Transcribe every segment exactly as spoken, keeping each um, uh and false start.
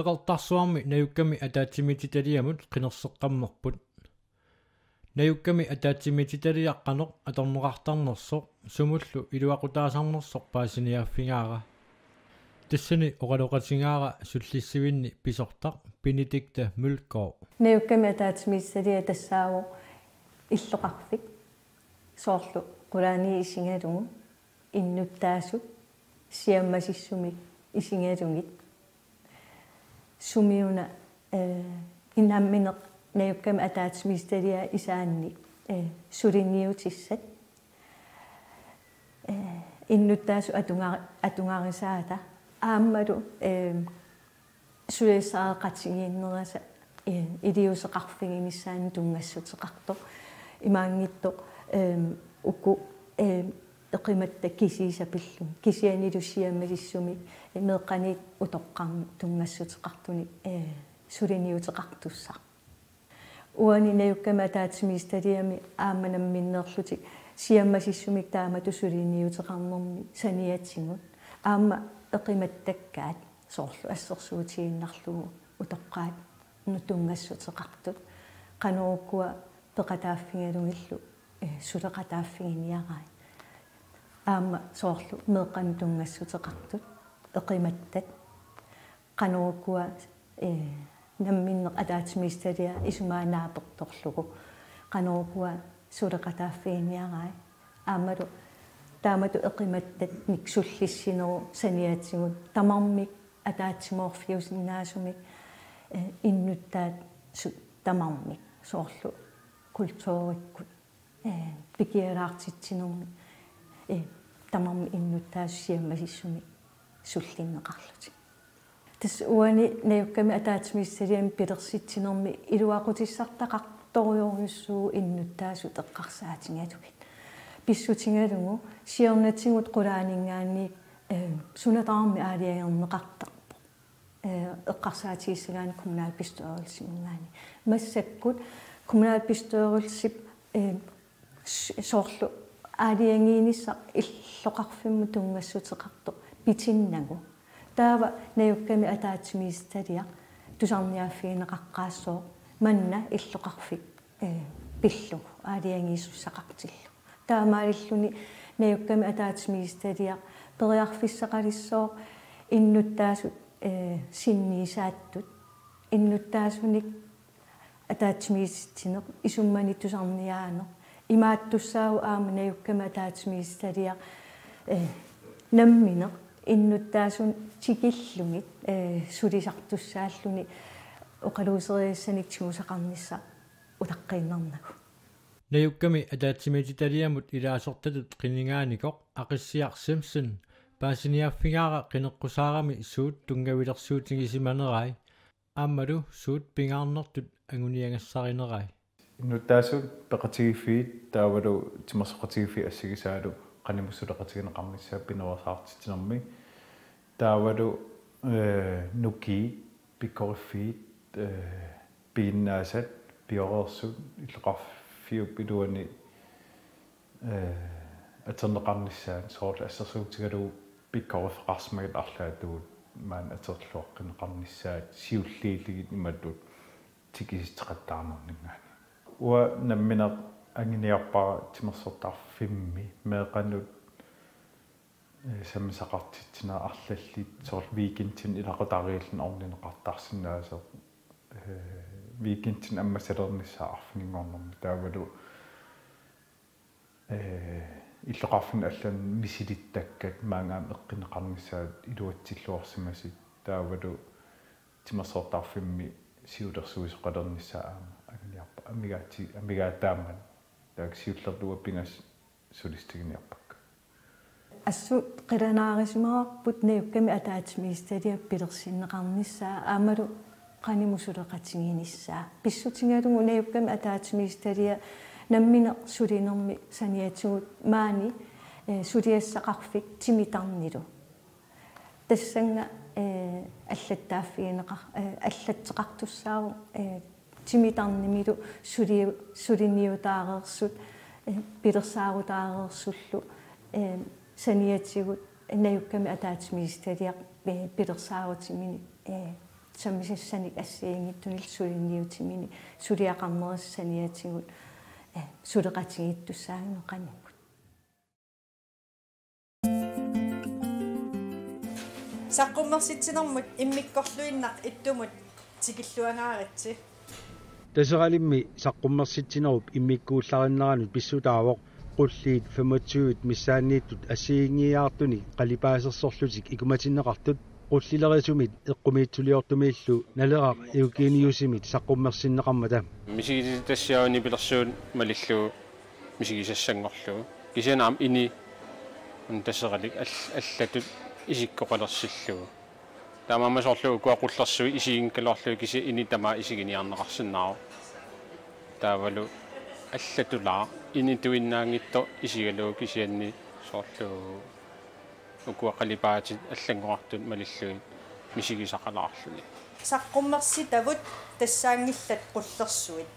Qeqertarsuarmi najukkami ataatsimiititaliamut qinerseqqammerput. Najukkami ataatsimiititaliaq qanoq atorneqartarnersoq sumullu iluaqutaasarnersoq paasiniaaffigaara. Tassani oqaloqatigaara sullissivinni pisortaq Benedikte Mølgaard. Najukkami ataatsimiititaliaq tassaavoq illoqarfik, soorlu qulaani isigalugu, innuttaasut siammasissumik isigalugit, sumiuna, eh, nammineq najukkami ataatsimiititaliap isaannik, eh, suliniutissat, eh, innuttaasut atuga-, atugarisaata aammalu, eh, suliassaqatigiinnerisa, eh, iliuuseqarfiginissaanut tunngassuteqartoq. Imaanngitsoq, eh, uku, eh, eqimattat kisiisa pillugit, kisiannilu siammasissumik, eh, meeqqanit utoqqarnut tunngassuteqartunik, eh, suliniuteqartussaq. Uani najukkami ataatsimiititaliami aamma namminneerlutik siammasissumik taamatut suliniuteqarnermi saniatigut aamma eqimattakkaat, soorlu assersuutigiinnarlugu utoqqaannut tunngassuteqartut, qanoq ukua peqataaffigalugillu, eh, suleqataaffiginiaraat. Aamma soorlu meeqqanut tunngassuteqartut, eqimattat, qanoq ukua, eh, namminneq ataatsimiititaliaq isumaga naapertorlugu, qanoq ukua suleqataaffiginiaraat. Aammalu taamatut eqimattanik sullissinerup saniatigut tamarmik ataatsimoorfiusinnaasumik, eh, innuttaasut tamarmik, soorlu kulturikkut, eh, pikialaartitsinermi, eh, tamarmik innuttaasut siammasissumik sullinneqarlutik. Tassa uani najukkami ataatsimiititaliami pilersitsinermi iluaqutissartaqartorujussuuvoq innuttaasut eqqarsaatigalugit. Pissutigalugu siornatigut qulaaninngaanniit, eh, suna tamarmi aalajangerneqartarpoq, eh, eqqarsaatigissagaanni kommunalbestyrelsiminngaanniit. Massakkut kommunalbestyrelsip, eh, s-, soorlu aalajangiinissaq illoqarfimmut tunngassuteqartoq pitinnagu, taava najukkami ataatsimiititaliaq tusarniaaffigineqaqqaassooq manna illoqarfik, eh, pillugu aalajangiisussaqartillugu. Taamaalilluni najukkami ataatsimiititaliaq periarfissaqalissooq innuttaasut, eh, sinniisaattut, innuttaasunik ataatsimiititsineq isumanik tusarniaaneq. Imaattussaavoq aamma najukkami ataatsimiititaliaq, eh, nammineq innuttaasunut tikillugit, eh, sulisartussaalluni oqaluuserisassat tigusaqarnissaq utaqqiinnarnagu. Najukkami ataatsimiititaliamut ilaasortatut qinigaanikoq Aqissiaq Simpson paasiniaaffigaara qineqqusaarami suut tunngavilersuutigisimanerai aammalu suut pingaarnertut anguniagassarinerai. Innuttaasut peqatigiiffiit taavalu timersoqatigiiffiit assigisaalu qanimut suleqatigineqarnissaat pinerusaartitsinermi. Taavalu, eh, nukiit, pikkoriffiit, eh, piginnaasat, pioreersut, illoqarfiup iluani, eh, atorneqarnissaat, soorlu assersuutigalugu pikkoriffeqarsimagit arlaatigut maani atorluaqqineqarnissaat siulliullugit imatut tikisitseqattaarnerninngaanniit. Uanga nammineq anguniarpara timersortarfimmi meeqqanut, eh, sammisaqartitsineq arlallit soorlu weekendini ilaqutariilluni ornineqartarsinnaasoq, eh, weekendini ammassalernissaa arfininngornermi taavalu, eh, illoqarfinni allani misilittakkat maanga aamma eqqineqarnissaat iluatsilluarsimasut taavalu timersortarfimmi siulersuisoqalernissaa aamma anguniarpara amigaati-, amigaataammat taakku siullerlugu pingasut sulistiginiarpakka. Assut qilanaarisimavarput najukkami ataatsimiititaliap pilersinneqarnissaa aammalu qanimut suleqatiginissaa. Pissutigalugu najukkami ataatsimiititaliaq nammineq sulinermi saniatigut maani, eh, suliassaqarfik timitarnilu. Tassannga, eh, allattaaffigineqar-, eh, allatseqartussaavoq, eh, timitarnimilu suli-, suliniutaareersut, eh, pilersaarutaareersullu, eh, saniatigut najukkami ataatsimiititaliaq, eh, pilersaarutiminik, eh, Sammisassanik assigiinngitsunillu suliniutimini suliaqarnerisa saniatigut, eh, suleqatigiittussaaginnut qanimut. Saqqummersitsinermut immikkorluinnaq ittumut tikilluangaaritsi. Taseralimmi saqqummersitsinerup immikkuullarinneranut pissutaavoq qulliit femogtyve missaanniittut assigiinngiiaartunik qalipaasersorlutik ikumatinneqartut qullilerisumit eqqumiitsuliortumillu Naleraq Eugeniusimit saqqummersinneqarmata. Misigisitassiaq nipilersuut malillugu misigisassanngorlugu. Kisianni aamma ini una Taseralik all-, allatut isikkoqalersillugu. Taamaammat soorlu ukua qullersuit isiginngikkaluarlugit kisianni ini tamaat isiginiarneqarsinnaavoq. Taavalu allatulaaq inituinnaanngitsoq isigalugu kisianni soorlu ukua qalipaatit allanngorartut malillugit misigisaqalaarluni. Saqqummersitavut tassaanngillat qullersuit.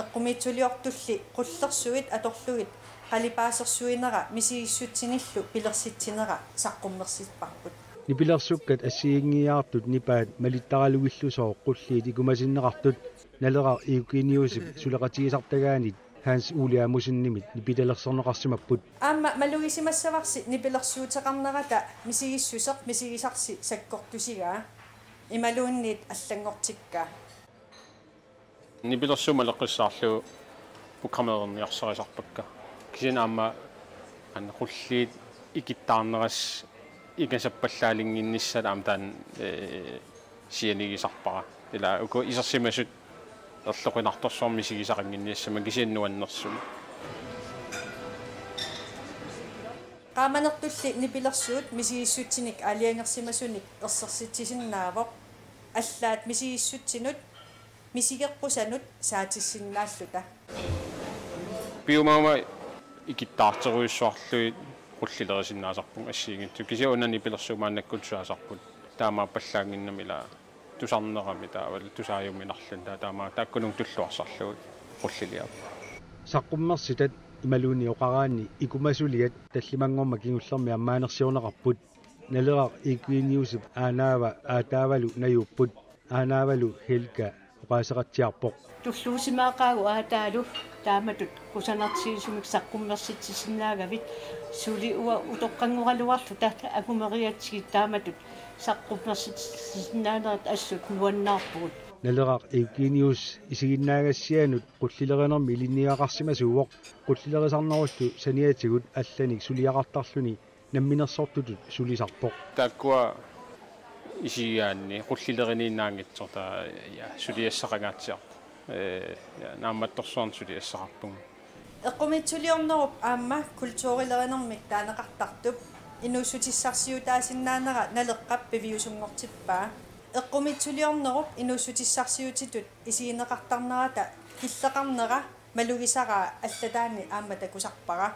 Eqqumiitsuliortulli qullersuit atorlugit qalipaasersuinera misigissutsinillu pilersitsinera saqqummersipparput. Nipilersukkat assigiinngiiaartut nipaat malittaralugillusooq qulliit ikumatinneqartut Naleraq Eugeniusip suleqatigisartagaanit Hans Ole Amossenimit nipitalersorneqarsimapput. Aamma malugisimassavarsi nipilersuuteqarnerata misigissuseq misigisarsi sakkortusigaa imaluunniit allanngortikkaa. Nipilersuut maleqqissaarlugu programmeerniarsarisarpakka. Kisianni aamma aana qulliit ikittaarnerat ingasappallaalinnginnissat aamma taanna, ee, sianigisarpara. Ila uku isersimasut erloqinartorsuarmik misigisaqannginnissammat kisianni nuannersumik. Qaamanertulli nipilersuut misigissutsinik aalajangersimasunik ersersitsisinnaavoq. Allaat misigissutsinut misigeqqusanut saatissinnaalluta. Piumaama ikittaarterujussuarlugit qullilerisinnaassarput assigiinngitsut. Kisianni una nipilersuut maannakkut tusaasarput. Taamaappallaannginnami ila tusarnerami taavalu tusaajuminarluni taa-, taama taakkununnga tulluarsarlugu qulliliarput. Saqqummersitat imaluunniit oqaraanni ikumasuliat tallimanngormat kingullermi ammaanersiorneqarput. Naleraq Eugeniusip aanaava aataavalu najuupput. Aanaavalu Helga oqaaseqatsiarpoq. Tulluusimaaqaagut aataalu taamatut kusanartigisumik saqqummersitsisinnaagavit, suli uanga utoqqanngoraluarluta angumerigatsigit taamatut saqqummersitsisinnaanera assut nuannaarpugut. Naleraq Eugenius isiginnaagassianut qullilerinermi ilinniagaqarsimasuuvoq, qullilerisarnerullu saniatigut allanik suliaqartarluni namminersortutut sulisarpoq. Taakkua isigigaanni qullileriniinnaanngitsoq taava, ja, suliassaqangaatsiarpoq. Ee, ja, naammattorsuarnik suliassaqarpunga. Eqqumiitsuliornerup aamma kulturilerinermik taaneqartartup inuussutissarsiutaasinnaanera Naleqqap piviusunngortippaa. Eqqumiitsuliornerup inuussutissarsiutitut isigineqartarnerata killeqarnera malugisaraa allataani aamma takusarpara.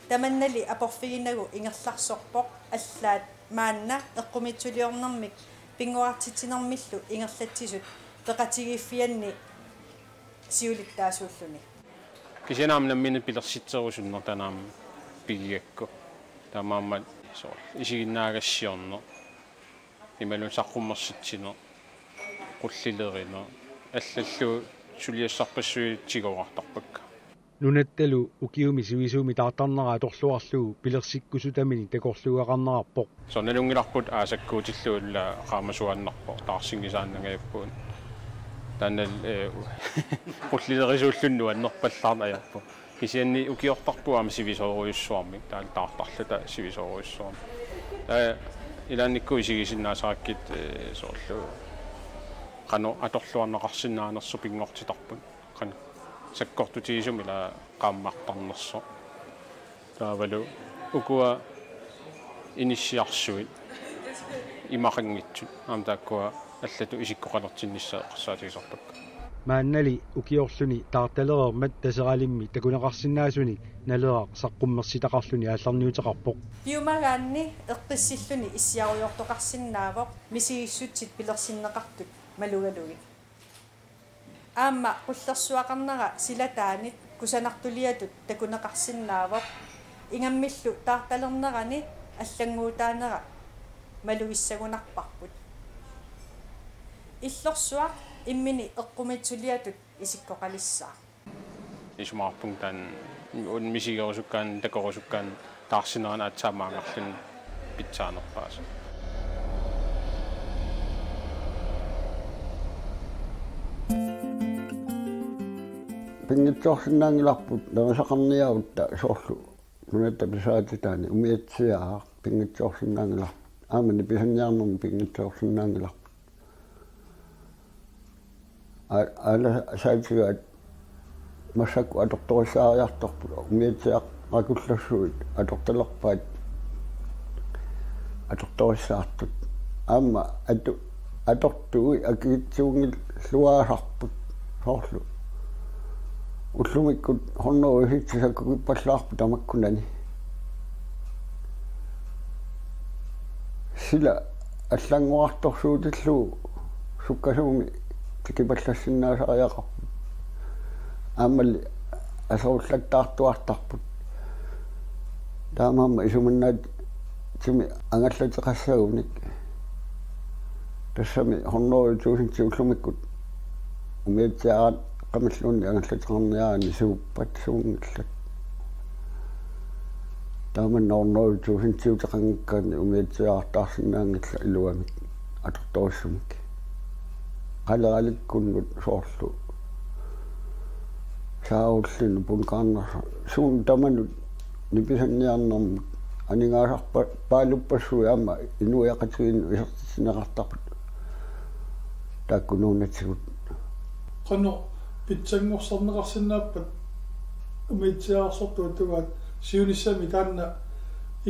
Tamannali aporfiginagu ingerlarsorpoq, allaat maanna eqqumiitsuliornermik pinnguartitsinermillu ingerlatsisut peqatigiiffianni siulittaasuulluni. Kisianni aamma nammineq pilersitserusunneq taanna aamma pigigakku. Taamaammat soorlu isiginnaagassiorneq. Imaluunniit saqqummersitsineq, qullilerineq, allallu suliassarpassuit tigooraartarpakka. Nunattalu ukiumi sivisuumi taartarnera atorluarlugu pilersikkusutaminik takorluugaqarnerarpoq. Soorlu nalunngilarput aasakkuutillugulu qaamasuaannarpoq, taarsinngisaannangajappugut. Taanna, ee, qullilerisuulluni nuannerpallaarneq ajorpoq. Kisianni ukiortarpugut aamma sivisoorujussuarmik, taavalu taartarluta sivisoorujussuarmik. Taava ilaannikkut isigisinnaasarakkit, ee, soorlu qanoq atorluarneqarsinnaanersoq pinngortitarput. Qanoq sakkortutigisumik ila qaammartarnersoq. Taavalu ukua inissiarsuit imaqanngitsut aamma taakkua allatut isikkoqalertinnissaat eqqarsaatigisarpakka. Maannali ukiorluni taartalereermat Taseralimmi takuneqarsinnaasunik Naleraq saqqummersitaqarluni aallarniuteqarpoq. Piumagaanni eqqissilluni issiarujoortoqarsinnaavoq misigissutsit pilersinneqartut malugalugit. Aamma qullersuaqarnera silataanit kusanartuliatut takuneqarsinnaavoq, ingammillu taartalernerani allannguutaanera malugissagunarparput. Illorsuaq immini eqqumiitsuliatut isikkoqalissaaq. Isumaqarpunga taanna una misigerusukkaanni, takorusukkaanni taarsinerani aatsaat maanngarluni pitsaanerpaasaq. Pinngitsoorsinnaanngilarput nerisaqarniarutta soorlu nunatta pisaatitaani umiatsiaaraq pinngitsoorsinnaanngilarput. Aamma nipisanniarnermi pinngitsoorsinnaanngilarput. A-, aalasaatigaat massakkut atortorissaariartorput, umiatsiaqqat akullassuit atortalerpaat, atortorissaartut. Aamma atu-, atortui akitsuunngilluaasarput soorlu. Ullumikkut hundrede sitsi sakkukippallaarput tamakkunani. Sila allanngorartorsuutillugu sukkasuumik tikipallassinnaasariaqarput. Aammalu aserullattaartuartarput. Taamaammat isumannaatsimik angallateqassagunik. Tassami hundrede tusind ullumikkut umiatsiaqqamilluunniit angallateqarniaraanni suuppat suunngillat. Tamanna hundrede tusindiuteqanngikkaanni umiatsiaartaarsinnaanngillat iluamik atortorissumik. Qaleralikkunnut soorlu. Saarullinut, Punkaarnersuaq, suunnut tamanut nipisanniarnermut aningaasarpa-, paaluppassuit aamma inuiaqatigiinnut isertitsineqartarput taakku nunatsigut. Qanoq pitsanngorsarneqarsinnaappat umiatsiaararsortut atugaat siunissami taanna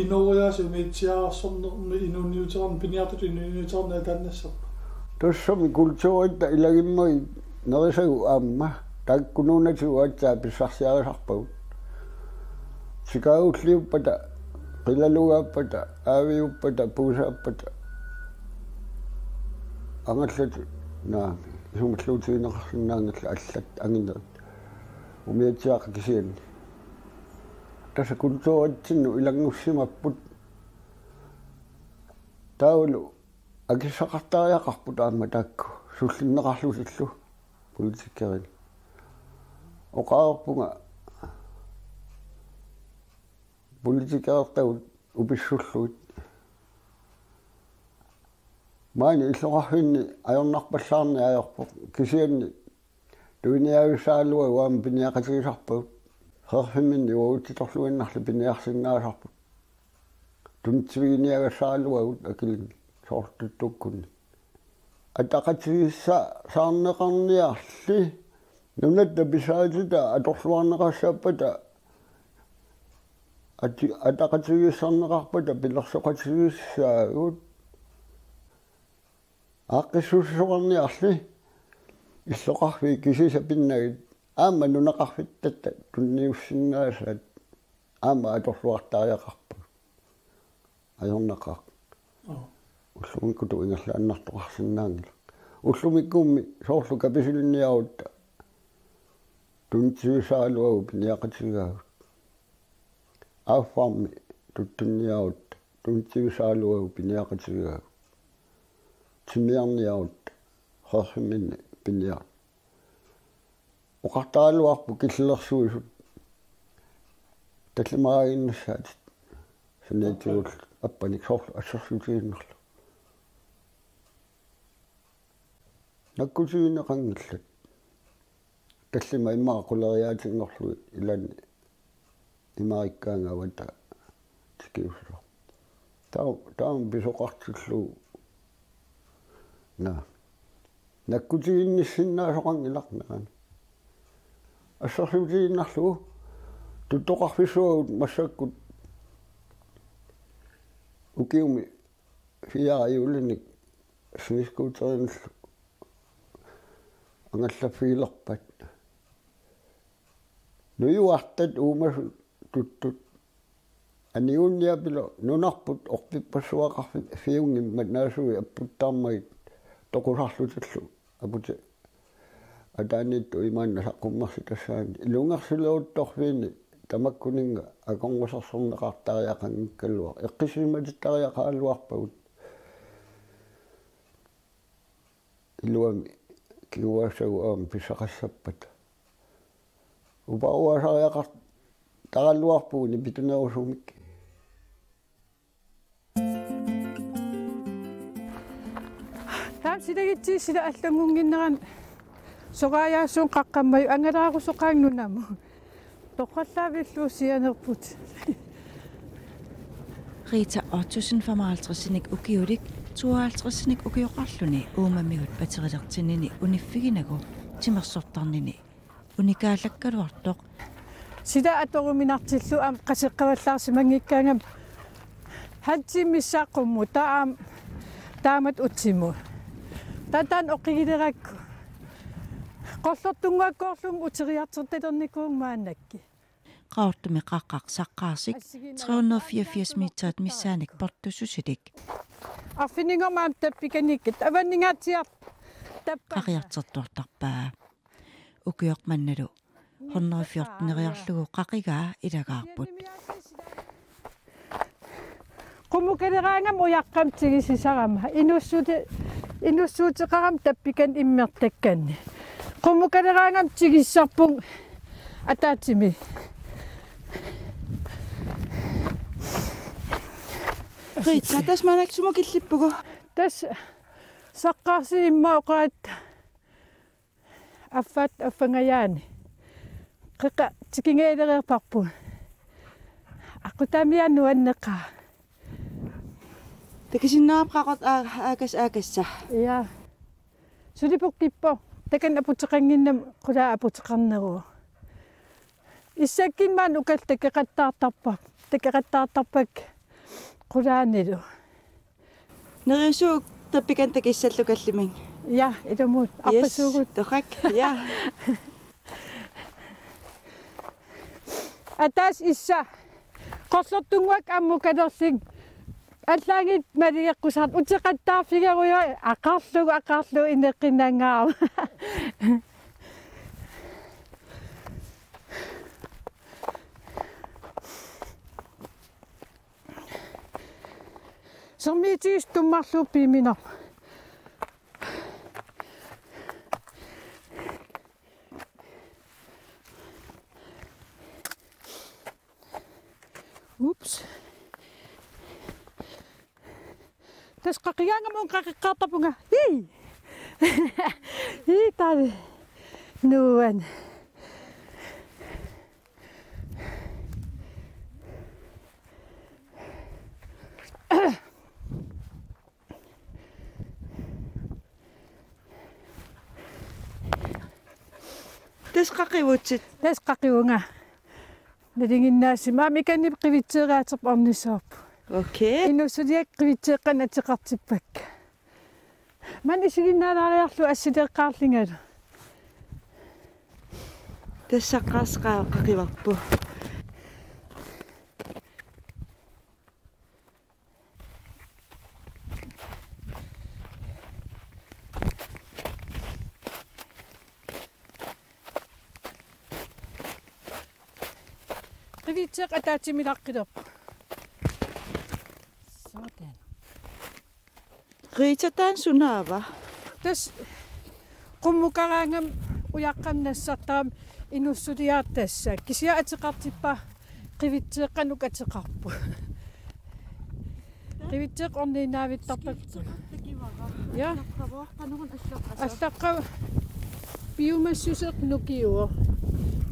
inooriaasiit umiatsiaararsornermi inuuniuteqarn-, piniartutut inuuniuteqarneq ataannassapput? Tassami kulturitta ilagimmagit nerisagut aamma taakku nunatigut aatsaat pissarsiarisarpagut. Sikaagulliuppata, qilalugaappata, aaviuppata, puusaappata. Angallatit, naamik, isumalluutigineqarsinnaanngillat allat anginerit. Umiatsiaqqat kisianni. Tassa kulturitsinnut ilanngussimapput. Taavalu akissaqartariaqarput aamma taakku sullinneqarlutillu politikerit. Oqarpunga politikertagut upissullugit. Maani illoqarfinni ajornarpallaarneq ajorpoq, kisianni tuiniaavissaraluagut aamma piniaqatigisarpagut. Qeerfimminni uagutsitorluinnarli piniarsinnaasarput. Tunitsiviginiagassaraluagut akilinnit soorlu tuttukkunni. Ataqatigiissaarneqarniarli nunatta pisaatitaa atorluarneqassaappata ati-, ataqatigiissarneqarpata pilersoqatigiissaagut. Aaqqissuussisoqarniarli illoqarfiit kisiisa pinnagit aamma nunaqarfittatta tunniussinnaasaat aamma atorluartariaqarpagut. Ajornaqaaq. Aa. Ullumikkutut ingerlaannartoqarsinnaanngilaq. Ullumikkummi soorlu Kapisilinniarutta tunitsivisaraluagut piniaqatigaagut. Aaffarmi Tuttunniarutta tunitsivisaraluagut piniaqatigaagut. Timiarniarutta qeerfimminni piniarneq. Oqartaraluarput killilersuisut tallimaaginnassaat saniatigullu appanik soorlu assersuutigiinnarlugu. Nakkutigineqanngillat. Tallimat immaqa quleriaatinngorlugit ilaanni imaarikkaangat avataa tikiussasoq. Taa-, taama pisoqartillugu. Naa. Nakkutiginnissinnaasoqanngilaq naani. Assersuutigiinnarlugu tuttoqarfissuagut massakkut ukiumi fire juulinik snescooterinnillu angallaffigilerpat. Nujuartat uumasut tuttut. Aniguunniapilu nunarput orpippassuaqarfiunngimmat naasui apputtarmagit toqusarlutillu aputi ataaniittut imaanna saqqummersitassaanni ilungersuleruttorfiini tamakkuninnga akornusersorneqartariaqanngikkaluaq eqqissisimatittariaqaraluarpagut. iluamik kinguaassagut aamma pissaqallappata. Uparuaasariaqartaraluarpugut nipitunerusumik. Taam silagitsigisut sila allanngunnginneranni soraajaassooq qaqqammagu angalaarusoqaanga nunamut. Toqqallavillugu sianerput. Rita Ottosen femoghalvtredsinik ukiulik, tooghalvtredsinik ukioqarluni uummamigut paterilertinnini uniffiginagu timersortarnini unikaallakkaluartoq. Sila atoruminartillugu aamma qaseqqavallaarsimanngikkaangama halv time missaani qummut taava aamma taamatut utimut. Taava taanna oqigilerakku. Qorlortunnguakkoorlunga uteriartortalernikuuvunga maannakkut. Qaqortumi qaqqaq Saqqaarsik tre hundrede fireogfirs meterit missaannik portussusilik. Arfininngormat aamma tappikanikkit avanningaatsiartut tappa. Qaqiartertuartarpaa. Ukioq mannalu hundrede fjorteneriarlugu qaqigaa ilagaarput. Qummukaleraangama ujaqqamik tigusisarama. Inussuuti-, inussuuteqarama tappikani immertakkanni. Qummukaleraangama tigusisarpunga ataatsimi. Rita, tassa maannakkut sumut killippugut? Tassa Saqqaarsip immaqa oqaatsitta. Affaat affangajaani. Qeqqa tikingalereerparput. Aqqutaamiaat nuanneqaaq. Takusinnaavarput qaqortoq aa-, aakas-, aakassaq. Ja. Suli pukkippoq. Takanna aputeqannginnama qulaa aputeqarneruvoq. Issakkinni maani ukallit takeqattaartarpa-, takeqattaartarpakka qulaanilu. Neriusuuk tappikani takussallugu kallimik. Ja, ilumut. Yes, arpasuugut. Torrak. Ja. Ataaseq issa. Qorlortunnguakka ammukalerlunga. Allaanngilaq maligeqqusartoq uteqattaarfigerujoq aqarlugu, aqarlugu ineqqinnangaarama. Sermiitigisut tummarlugu piiminarpoq. Ups. Tassa qaqigaangama uunga qaqeqqaartarpunga. Hii. Hii taali. Nuan. Tassa qaqivutsit. Tassa qaqivunga. Nalinginnaasumik aamma ikanni qivitseeriaaserput ornissavarput. Okay. Inussuliakka qivitseeqqanik ateqartippakka. Maani isiginnaalaariarlugu assileeqqaarlungalu. Tassa Saqqaarsip qaqivarput. Qivitseeq ataatsimilaaqqilerpoq. Sådan. Rita, taanna sunaava? Tassa qummukaraangama ujaqqamik nassartarami inussuliaartut tassa. Kisianni ateqartippara qivitseeqqanik ateqarput. Qivitseeqqat orniinnaavittarpakka. Ja. Allaqqavoq piumassuseq nukiuvoq.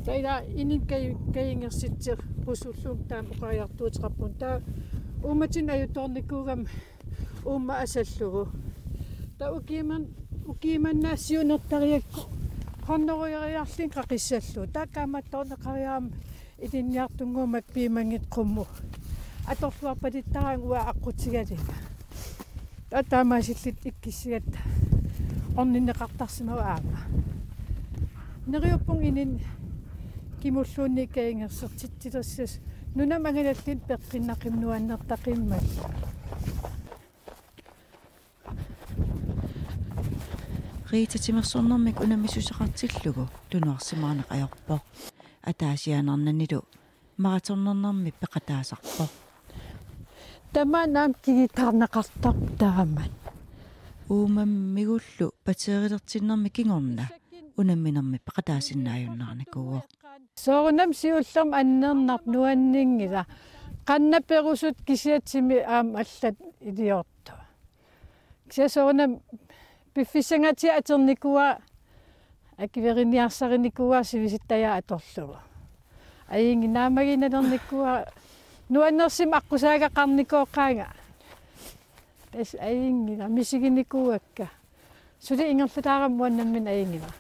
Taava ila inunnut kaj-, kajungersitsiusullugu taama oqariartuuteqarpunga. Taava uummatinnut ajutoornikuugama uummat asallugu. Taava ukiuman-, ukiumannaasiunertariakku hunnorujoriarlunga qaqissallugu. Taava kaammattoorneqariarama ilinniartunnguummata piumanngitsoq qummut. Atorluarpalittaraanga uanga aqqutigalunga. Taava taamaasilluta ikkussigatta orninneqartarsimavoq aamma. Neriuppunga inunnut kimulluunniit kajungersertitsilersussaq nunamut angalalluni peqqinnaqimmat nuannertaqimmallugu. Rita timersornermik unammissuseqartillugu tunuarsimaarneq ajorpoq. Ataasiaannarnanilu maratonnernermi peqataasarpoq. Tamaana aamma kigutaarneqartarpoq taamak. Uumammigullu pateerilertinnermi kingorna unamminermi peqataasinnaajunnaarnikuuvoq. Soorunami siullermik annernarpoq, nuanninngilaq. Qanoq perusut kisiatsimi aamma allat iliortut. Kisianni soorunami piffissangaatsiaq atornikuuara, akueriniarsarinikuuara sivisuttajaaq atorlugu. Ajunngilaq, naammaginnalernikuuara, nuannersimik aqqusaagaqarnikooqaanga. Tassa ajunngilaq, misiginikuuakka. Suli ingerlataarami uanga nammineq ajunngilaq.